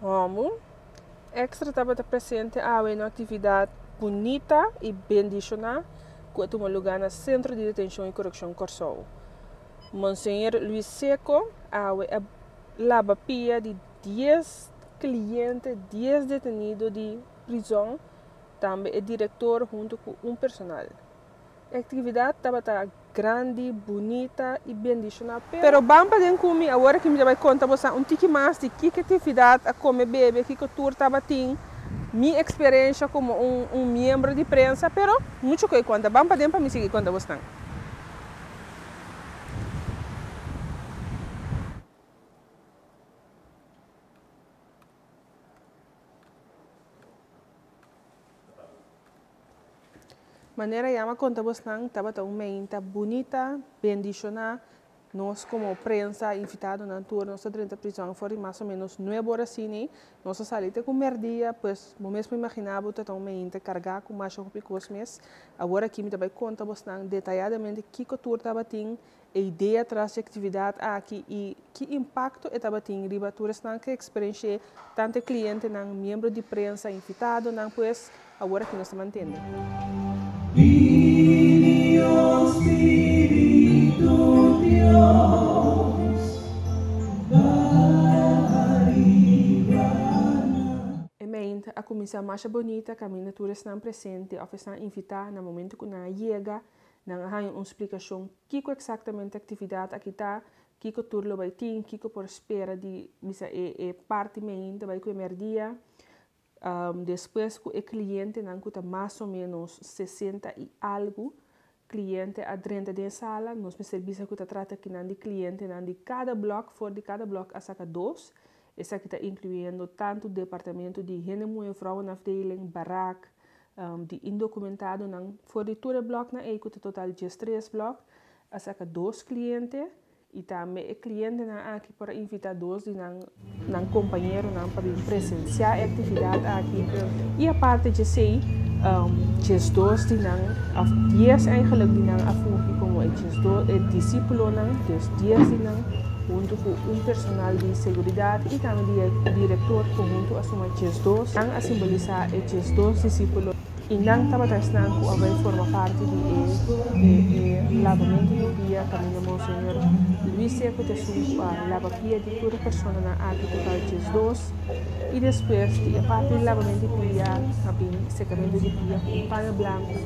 Homo. Extra tabata presente awe na aktividat bunita i bendishoná ku a tuma lugá na Sentro di Detenshon i Korekshon Kòrsou. Monseñor Luis Seco awe a laba pia di dies kliente, dies detenido di prizòn, tambe e direktor huntu ku un personal. E aktividat tabata grandi, bunita i bendishoná. Pero ban paden ku mi awor aki mi ta bai konta boso un tiki mas di kiko aktividat a kome bebe, kiko tur tabatin, mi eksperensha komo un un miembro di prensa, pero muchu ku e konta. Ban paden pa mi sigui konta bosnan. Manera yama konta bosnan tabata un meinta bunita, bendishoná. Nos komo prensa, invitadonan tur, nos a drenta prizòn for di mas o ménos nuebe ora asini. Nos a sali te ku mèrdia, pues bo mes por imaginá bo ta ta un meinta kargá ku masha hopi kos mes. Awor aki mi ta bai konta bosnan detayadamente kiko tur tabatin, e idea tras di aktividat aki i ki impakto e tabatin riba tur esnan ke eksperensh'é, tantu e klientenan, miembro di prensa, invitadonan, pues awor aki nos ta mantende. Bini o Spiritu Dios, baha riba nan. E meinta a kuminsá masha bonita kaminda tur esnan presente òf esnan invitá na momentu ku nan a yega. Nan a haña un splikashon kiko eksaktamente aktividat aki ta, kiko tur lo bai tin, kiko por spera di bisa e e parti meinta bai ku e mèrdia. Despues ku e klientenan ku ta mas o ménos 60 i algu kliente a drenta den e sala, nos mester bisa ku ta trata kinan di klientenan di kada blòk, for di kada blòk a saka dos. Esaki ta inkluyendo tantu departamento di hende muhé, vrouwenafdeling, barak, Di indokumentadonan for di tur e blòknan ei ku ta total 13 blòk a saka dos kliente i tambe e klientenan aki por a invitá dos di nan nan kompañeronan pa bin presensiá e aktividat aki i aparte djesei 12 di nan òf dies eigenlik di nan a fungi komo e 12 e disípulonan dus dies di nan huntu ku un personal di seguridat i tambe di e direktor ku huntu a suma 12. Nan a simbolisá e 12 disípulo i nan tabata esnan ku a bai forma parti di e e e labamentu di pia kaminda Monseñor Luis Seco ta esun ku a laba pia di tur e personanan aki total 12 i despues di e parti di labamentu di pia a bin sekamentu di pia ku un paña blanku.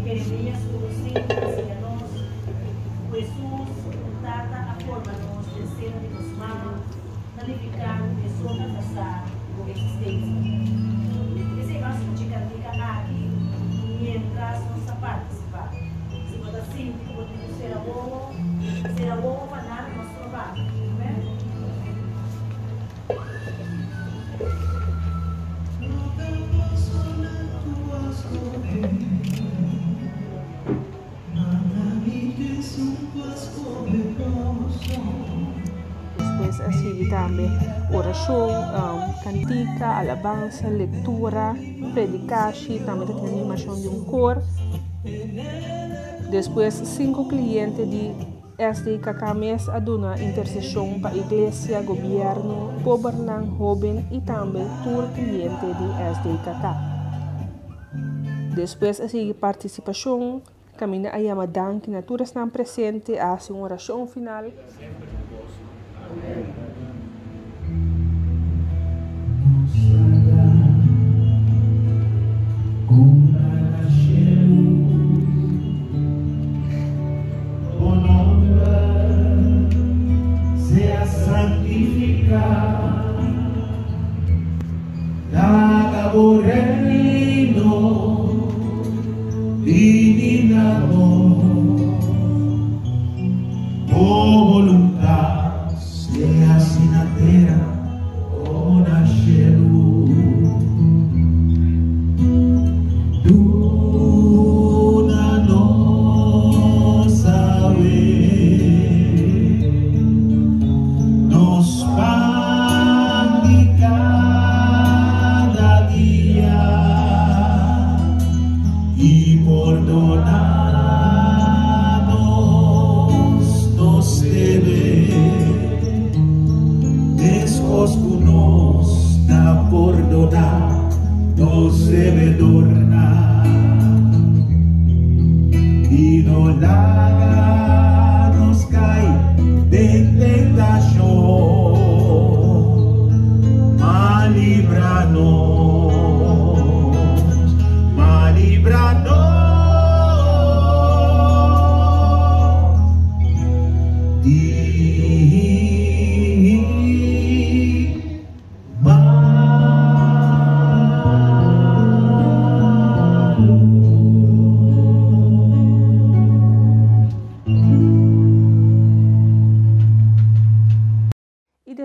Jeremías unu sinku ta siña nos ku Hesus, ku Tata a forma nos den seno di nos mama, ta nifiká ku e so ta kasá ku eksistensia. P'esei ban skucha e kantika aki miéntras nos ta partisipá. Si bo ta sinti ku bo tin ku sera wowo, sera wowo pa nada no stroba. Amèn. Despues a sigui tambe orashon, kantika, alabansa, lektura, predikashi, tambe ta tin animashon di un kor. Despues sinku kliente di SDKK mes a duna interseshon pa iglesia, gobièrnu, pobernan, hóben i tambe tur kliente di SDKK. Despues a sigui partisipashon, kaminda a yama danki na tur esnan presente, a hasi un orashon final.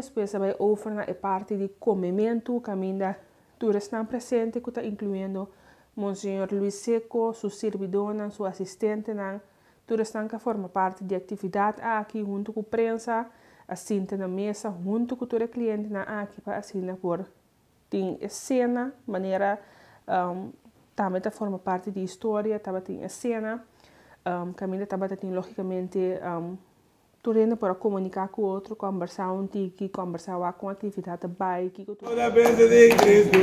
Despues a bai over na e parti di komementu kaminda tur esnan presente ku ta inkluyendo Monseñor Luis Secco, su sirbidónan, su asistentenan, tur esnan ku a forma parti di e aktividat aki huntu ku prensa a sinta na mesa huntu ku tur e klientenan aki pa asina por tin e sena manera tambe ta forma parti di historia tabatin e sena kaminda tabata tin logicamente tur hende por a comunica cu otro combersa un tiki combersa wak con actividad ta bay kico tur. Bo ta pensa di Cristo,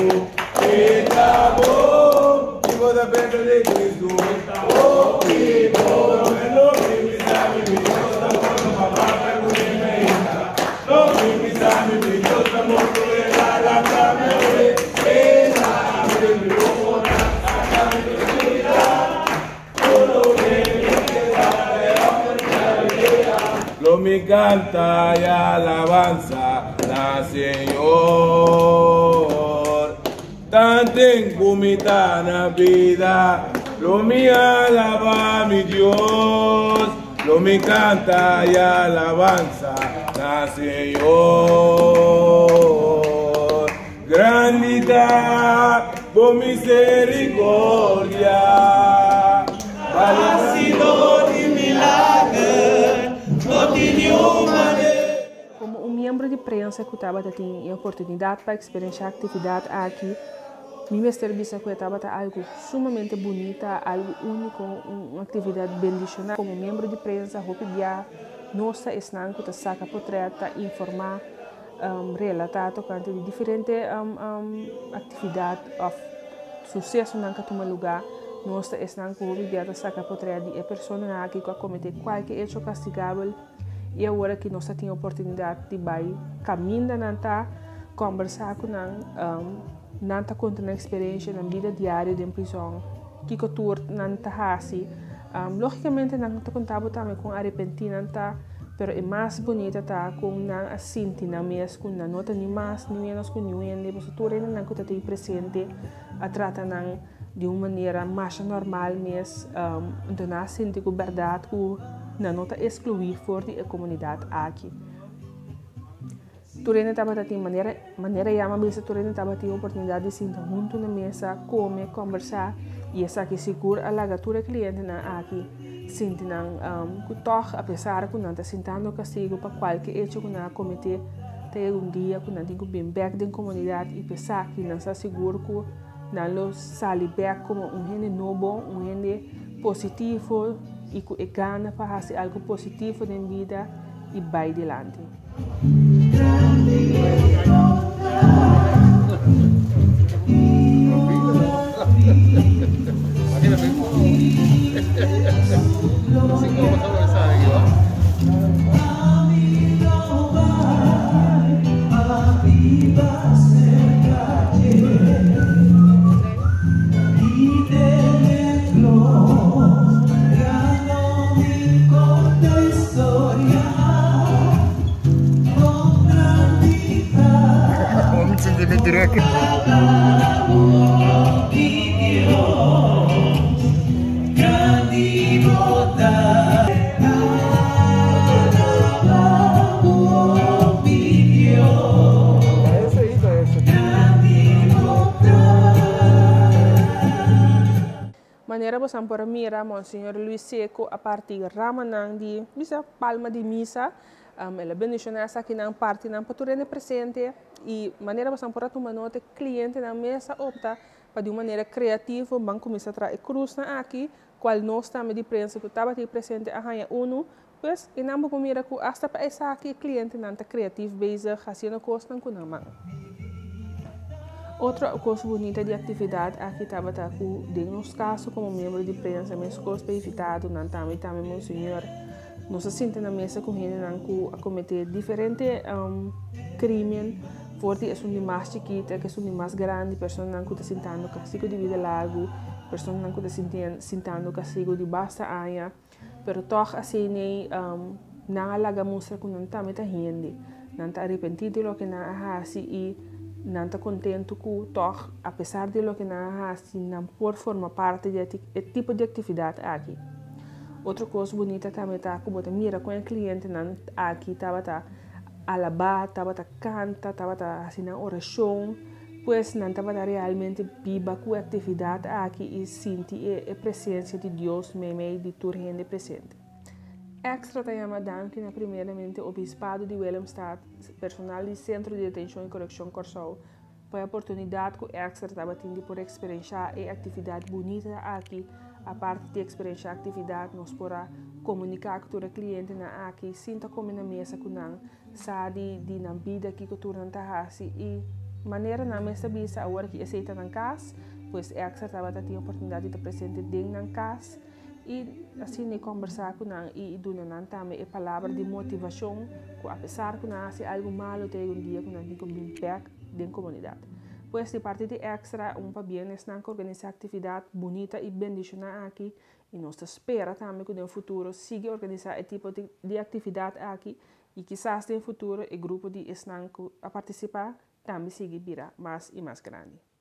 e ta bon. Si bo ta pensa di Cristo, e ta hopi bon. No mi bisa mi mi Dios ta morto pa mata cu mi meita. No mi bisa mi mi Dios ta morto e la lanta mi awe. E la abri mi wowonan saca mi oscuridad. Lo mi canta y alabanza na Señor. Tanten cu mi ta na bida, lo mi alaba mi Dios. Lo mi canta y alabanza na Señor. Grandi ta bo misericordia. Hasidor di milager, no tin niun manera. Komo un miembro di prensa ku tabata tin e oportunidat pa eksperenshá aktividat aki, mi mester bisa ku e tabata algu sumamente bunita, algu úniko, un aktividat bendishoná. Komo miembro di prensa hopi bia nos ta esnan ku ta saka potrèt, ta informá. Relatá tokante di diferente aktividat òf susesonan ku a tuma lugá, nos ta esnan ku hopi bia ta saka potrèt di e personanan aki ku a kometé kualke echo kastigabel i awor aki nos ta tin oportunidat di bai kaminda nan ta kòmbersá ku nan, nan ta konta nan eksperensia, nan bida diario den prizòn, kiko tur nan ta hasi. Lógikamente nan ta konta bo tambe kon arepentí nan ta. Pero e mas bunita ta con nan a sinti nan mes cu nan no ta ni mas ni menos cu niun hende, pasobra tur hendenan cu ta tin presente a trata nan di un manera masha normal mes, enton nan a sinti cu berdad cu nan no ta exclui for di e comunidad aki. Tur hende tabata tin manera, manera yama bisa tur hende tabatin oportunidad di sinta hunto na mesa, come, combersa y esaki sigur a laga tur e clientenan aki sinti nan cu tog apesar cu nan ta sintando castigo pa cualke hecho cu nan a comete ta yega un dia cu nan tin cu bin bek den comunidad y p'esaki nan sa sigur cu nan lo sali bek como un hende nobo, un hende positivo y cu e gana pa haci algo positivo den bida y bay dilanti. Manera bosan por a mira, Monseñor Luis Seco a parti ramanan di misa, palma di misa. El a bendiciona esakinan, partinan pa tur hende presente. Y manera bosan por a tuma nota, clientenan mes a opta pa di un manera creativo ban cuminsa traha e cruznan aki, cual nos tambe di prensa cu tabatin presente a haña unu. Pues, e nan bo por mira cu hasta pa esaki e clientenan ta creatief bezig haciendo cosnan cu nan man. Otro cos bunita di actividad aki tabata cu den nos caso como miembro di prensa mescos pa invitadonan tambe y tambe Monseñor nos a sinta na mesa cu hendenan cu a comete diferente crimen for di esun di mas chikito te esun di mas grandi, personanan cu ta sintando castigo di bida largo, personanan cu ta sintando castigo di basta aña. Pero tòg asin'ei nan a laga mustra ku nan tambe ta hende. Nan ta arepentí di loke nan a hasi i nan ta kontentu ku tòg apesar di loke nan a hasi nan por forma parti di e tipo di aktividat aki. Otro kos bunita tambe ta ku bo ta mira kon e klientenan aki tabata. alabá, tabata kanta, tabata hasi nan orashon. Pues nan tabata realmente biba ku e aktividat aki i sinti e presensia di Dios meimei di tur hende presente. Extra ta yama danki na primeramente Obispado di Willemstad, personal di Sentro di Detenshon i Korekshon Kòrsou pa e oportunidat ku Extra tabatin di por eksperenshá e aktividat bunita aki. Aparte di eksperenshá aktividat nos por a komuniká ku tur e klientenan aki, sinta kome na mesa ku nan, sa di di nan bida kiko tur nan ta hasi i manera nan mes ta bisa awor ki esei ta nan kas, pues Extra tabata tin oportunidat di ta presente den nan kas i asina i kombersá ku nan i duna nan tambe e palabra di motivashon ku apesar ku nan hasi algu malu ta yega un dia ku nan tin ku bin bèk den komunidat. Pues di parti di Extra un pabien esnan ku organisá aktividat bunita i bendishoná aki i nos ta spera tambe ku den futuro sigui organisá e tipo di aktividat aki i kisas den futuro e grupo di esnan ku a partisipá tambe sigui bira mas i mas grandi.